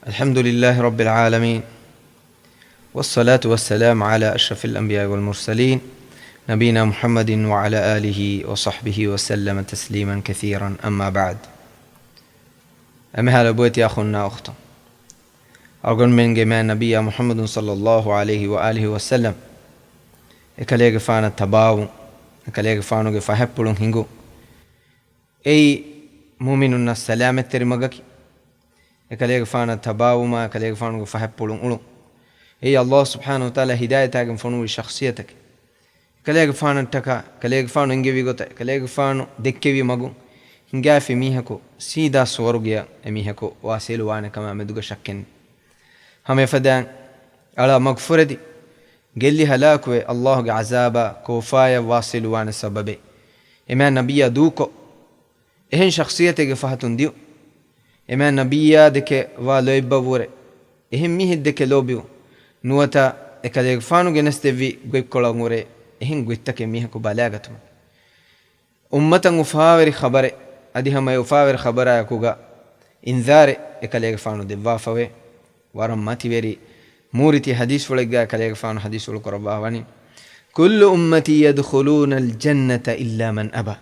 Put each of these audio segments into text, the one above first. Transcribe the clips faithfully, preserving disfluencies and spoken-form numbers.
الحمد لله رب العالمين، والصلاة والسلام على أشرف الأنبياء والمرسلين، نبينا محمد وعلى آله وصحبه وسلم تسليما كثيرا، أما بعد. އެމެހާ ލޮބުވެތި އަޚުންނާ އުޚްތުން، އަޅުގަނޑުމެންގެ މާތް ނަބިއްޔާ މުޙައްމަދު ޞައްލައްލާހު ޢަލައިހި ވައާލިހި ވަސައްލަމް އެކަލޭގެފާނަށް ތަބާވުން، އެކަލޭގެފާނުގެ ފަހަތްޕުޅުން ހިނގުން، އެއީ މުއުމިނުންނަށް ސަލާމަތްތެރި މަގަކީ. އެކަލޭގެފާނަށް ތަބާވުމާ، އެކަލޭގެފާނުގެ ފަހަތްޕުޅުން އުޅުން، އެއީ އައްލާހު ސުބްޙާނަހު ވަތަޢާލާ ހިދާޔަތާގެން ފޮނުވި ޝަޚްޞިއްޔަތަކީ. އެކަލޭގެފާނަށްޓަކާ، އެކަލޭގެފާނު އެންގެވި ގޮތަށް، އެކަލޭގެފާނު ދެއްކެވި މަގުން ހިނގާފި މީހަކު ސީދާ ސުވަރުގެއަށް އެމީހަކު ވާސިލުވާނެ ކަމާ މެދުގަ ޝައްކެއް ނެތް. ހަމަ އެފަދައިން އަޅާ މަގުފުރެދި، ގެއްލި ހަލާކުވެ، އައްލާހުގެ ޢަޒާބާ ކޯފާޔަށް ވާސިލުވާނެ ސަބަބެއް އެމާތް ނަބިއްޔާ ދޫކޮށް، އެހެން ޝަޚްޞިއްޔަތެއްގެ ފަހަތުން ދިއުން. އެމާތް ނަބިއްޔާ ދެކެ ވާ ލޯތްބަށްވުރެ އެހެން މީހެއް ދެކެ ލޯބިވުން. ނުވަތަ އެކަލޭގެފާނު ގެނެސްދެއްވި ގޮތްކޮޅަށްވުރެ އެހެން ގޮތްތަކެއް މީހަކު ބަލާގަތުމަށް. އުއްމަތަށް އުފާވެރި ޚަބަރެއް، އަދި ހަމަ އެ އުފާވެރި ޚަބަރާއެކުގަ އިންޒާރެއް އެކަލޭގެފާނު ދެއްވާފަވޭ. ވަރަށް މަތިވެރި މޫރިތި ޙަދީޘްފުޅެއްގަ އެކަލޭގެފާނު ޙަދީޘްފުޅު ކުރައްވާ ވަނީ، كل أمتي يدخلون الجنة إلا من أبى.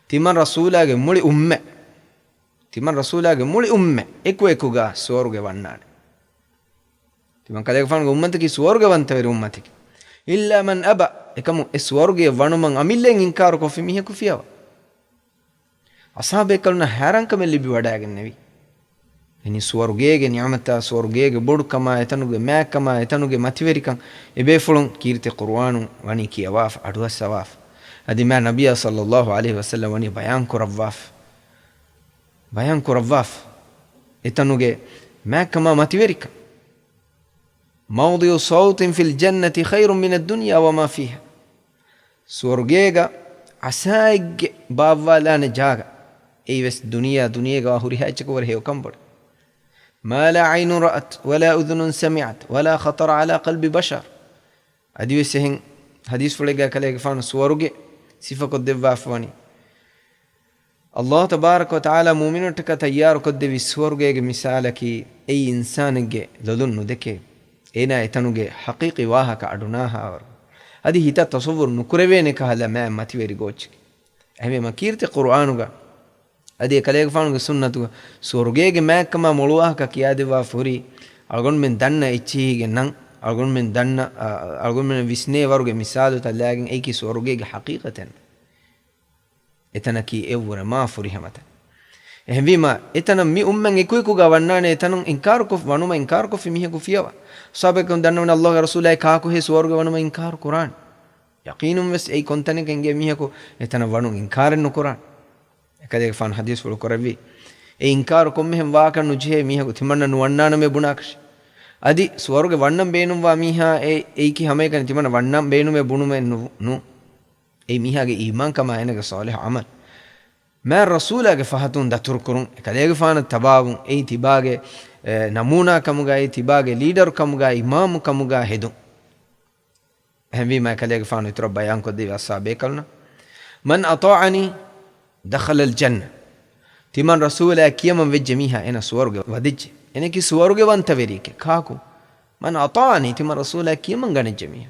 ތިމަން ރަސޫލާގެ މުޅި އުއްމަތް، ތިމަން ރަސޫލާގެ މުޅި އުއްމަތް އެކުއެކުގަ ސުވަރުގެ ވަންނާނެ. ތިމަން ކަލޭގެފާނުގެ އުއްމަތަކީ ސުވަރުގެވަންތަވެރި އުއްމަތެކެވެ. إلا من أبى، އެކަމު އެ ސުވަރުގެ ވަނުމަށް އަމިއްލައިން އިންކާރު ކޮށްފި މީހަކު ފިޔަވާ. އަޞްޙާބޭކަލުންނަށް ހައިރާންކަމެއް ލިބިވަޑައިގެންނެވި. އެނީ ސުވަރުގޭގެ ނިޢުމަތާ، ސުވަރުގޭގެ ބޮޑުކަމާ، އެތަނުގެ މާތްކަމާ، އެތަނުގެ މަތިވެރިކަން، އެބޭފުޅުން ކީރިތި ޤުރުއާނުން ވަނީ ކިޔަވާފަ، އަޑުއައްސަވާފަ. އަދި މާތް ނަބިއްޔާ ޞައްލައްލާހު ޢަލައިހި ވަސައްލަމް ވަނީ ބަޔާން ކުރައްވާފަ، ބަޔާން ކުރައްވާފަ. އެތަނުގެ މާތްކަމާ މަތިވެރިކަން. موضع سوط في الجنة خير من الدنيا وما فيها. ސުވަރުގޭގަ ޢަޞާއެއްގެ ބާއްވާލާނެ ޖާގަ، އެއީވެސް ދުނިޔެއާ ދުނިޔޭގަ ހުރިހާ އެއްޗަކަށްވުރެ ހެޔޮކަން ބޮޑު. ما لا عين رأت ولا أذن سمعت ولا خطر على قلب بشر. އަދިވެސް އެހެން ޙަދީޘްފުޅެއްގަ ކަލޭގެފާނު ސުވަރުގެ ސިފަކޮށްދެއްވާފަވަނީ، އައްލާހު ތަބާރަކަ ވަތަޢާލާ މުއުމިނުންނަށްޓަކާ ތައްޔާރުކޮށްދެއްވި ސުވަރުގޭގެ މިސާލަކީ، އެއީ އިންސާނެއްގެ ލޮލުން ނުދެކޭ. އޭނާ އެތަނުގެ ޙަޤީޤީ ވާހަކަ އަޑުނާހާވަރު، އަދި ހިތަށް ތަޞައްވުރު ނުކުރެވޭނެ ކަހަލަ މާތް މަތިވެރި ގޯއްޗެކޭ. އެހެންވީމަ ކީރިތި ޤުރުއާނުގަ އަދި އެކަލޭގެފާނުގެ ސުންނަތުގަ ސުވަރުގޭގެ މާތްކަމާ މޮޅުވާހަކަ ކިޔާދެއްވާފަ ހުރީ، އަޅުގަނޑުމެން ދަންނަ އެއްޗިހީގެ ނަން، އަޅުގަނޑުމެން ދަންނަ، އަ، އަޅުގަނޑުމެން ވިސްނޭ ވަރުގެ މިސާލުތައް ލާގެން އެއީކީ ސުވަރުގޭގެ ޙަޤީޤަތެއް. އެތަނަކީ އެއްވުރެ މާ ފުރިހަމަތަން. އެހެންވީމަ، އެތަނަށް މި އުއްމަތް އެކުއެކުގަ ވަންނާނެ، އެތަނުން އިންކާރުކޮށް، ވަނުމަށް އިންކާރުކޮށްފި މީހަކު ފިޔަވާ. ޞަޙާބީން ދަންނަވަނީ، އައްލާހުގެ ރަސޫލާއި ކާކުހޭ ސުވަރުގެ ވަނުމަށް އިންކާރު ކުރާނީ؟ ޔަޤީނުންވެސް އެއީ ކޮންތަނެއްގަ އިނގޭ މީހަކު އެތަނަށް ވަނުން އިންކާރެއް ނުކުރާނީ. އެކަލޭގެފާނު ޙަދީޘްފުޅު ކުރެއްވި، އެ އިންކާރު ކޮންމެހެން ވާކަށް ނުޖެހޭ މީހަކު ތިމަންނަ ނުވަންނާނަމޭ ބުނާކަށެއް. އަދި ސުވަރުގެ ވަންނަން ބޭނުންވާ މީހާ އެ، އެއީކީ ހަމައެކަނި ތިމަންނަ ވަންނަން ބޭނުމޭ ބުނުމެއް ނު، ނޫ. އެއީ މީހާގެ އީމާންކަމާ އޭނަގެ ޞާލިޙު ޢަމަލު. މާތް ރަސޫލާގެ ފަހަތުން ދަތުރުކުރުން، އެކަލޭގެފާނަށް ތަބާވުން، އެއީ ތިބާގެ، އެ، ނަމޫނާ ކަމުގައި، ތިބާގެ ލީޑަރު ކަމުގައި، އިމާމު ކަމުގައި ހެދުން. އެހެންވީމަ އެކަލޭގެފާނު އިތުރަށް ބަޔާންކޮށްދެއްވި އައްޞާބޭކަލުންނަށް، من أطاعني دخل الجنة. ތިމަން ރަސޫލާ ކިޔަމަން ވެއްޖެ މީހާ އޭނަ ސުވަރުގެ ވަދެއްޖެ. އޭނަކީ ސުވަރުގެ ވަންތަވެރިއެކޭ. ކާކު؟ من أطاعني، ތިމަން ރަސޫލާ ކިޔަމަން ގަނެއްޖެ މީހާ.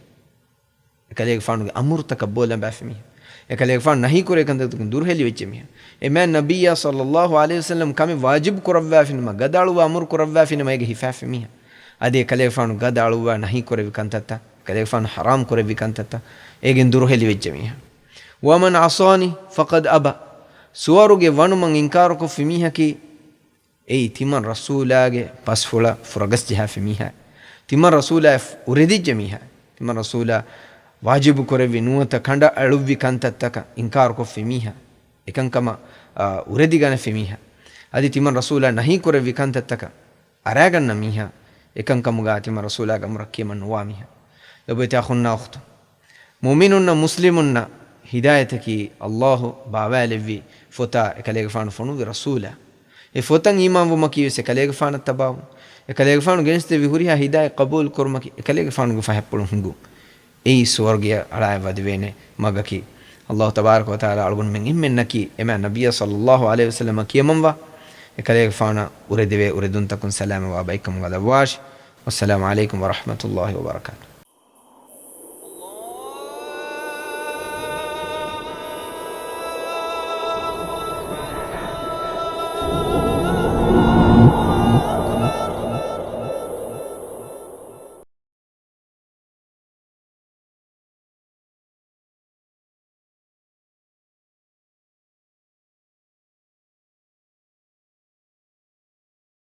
އެކަލޭގެފާނުގެ އަމުރުތަކަށް ބޯލަނބާފި މީހާ. އެކަލޭގެފާނު ނަހީ ކުރޭ ކަންތައްތަކުން ދުރުހެލި ވެއްޖެ މީހާ. އެ މާތް ނަބިއްޔާ ޞައްލައްލާހު ޢަލައިހި ވަސައްލަމް ކަމެއް ވާޖިބު ކުރައްވާފިނަމަ، ގަދަ އަޅުއްވާ އަމުރު ކުރައްވާފިނަމަ އޭގެ ހިފާފި މީހާ. އަދި އެކަލޭގެފާނު ގަދަ އަޅުއްވާ ނަހީ ކުރެއްވި ކަންތައްތައް، އެކަލޭގެފާނު ޙަރާމް ކުރެއްވި ކަންތައްތައް އޭގެން ދުރުހެލި ވެއްޖެ މީހާ. ومن عصاني فقد أبى. ސުވަރުގެ ވަނުމަށް އިންކާރުކޮށްފި މީހަކީ، އެއީ ތިމަން ރަސޫލާގެ ބަސްފުޅަށް ފުރަގަސްޖަހާފި މީހާ. ތިމަން ރަސޫލާ އުރެދިއްޖެ މީހާ. ތިމަން ރަސޫލާ ވާޖިބު ކުރެއްވި ނުވަތަ ކަނޑައަޅުއްވި ކަންތައްތަކަށް އިންކާރުކޮށްފި މީހާ. އެކަންކަމަށް، އާ، އުރެދިގަނެފި މީހާ. އަދި ތިމަން ރަސޫލާ ނަހީ ކުރެއްވި ކަންތައްތަކަށް އަރާގަންނަ މީހާ. އެކަންކަމުގަ ތިމަން ރަސޫލާގެ އަމުރަށް ކިޔަމަން ނުވާ މީހާ. ލޮބުވެތި އަޚުންނާ އުޚްތުން، މުއުމިނުންނަށް މުސްލިމުންނަށް ހިދާޔަތަކީ އައްލާހު ބާވާލެއްވި ފޮތާ، އެކަލޭގެފާނު ފޮނުއްވި ރަސޫލާ. އެ ފޮތަށް އީމާންވުމަކީވެސް އެކަލޭގެފާނަށް ތަބާވުން. އެކަލޭގެފާނު ގެނެސްދެއްވި ހުރިހާ ހިދާޔަތް ޤަބޫލު ކުރުމަކީ އެކަލޭގެފާނުގެ ފަހަތްޕުޅުން ހިނގުން. އެއީ ސުވަރުގެއަށް އަޅާއި ވަދެވޭނެ މަގަކީ. އައްލާހު ތަބާރަކަ ވަތަޢާލާ އަޅުގަނޑުމެން އެންމެންނަކީ އެ މާތް ނަބިއްޔާ ޞައްލައްލާހު ޢަލައިހި ވަސައްލަމަށް ކިޔަމަންވާ، އެކަލޭގެފާނަށް އުރެދެވޭ އުރެދުންތަކުން ސަލާމަތްވާ ބައެއްކަމުގަ ލައްވާށި. ވައްސަލާމު ޢަލައިކުމް ވަރަޙްމަތުﷲި ވަބަރަކާތު.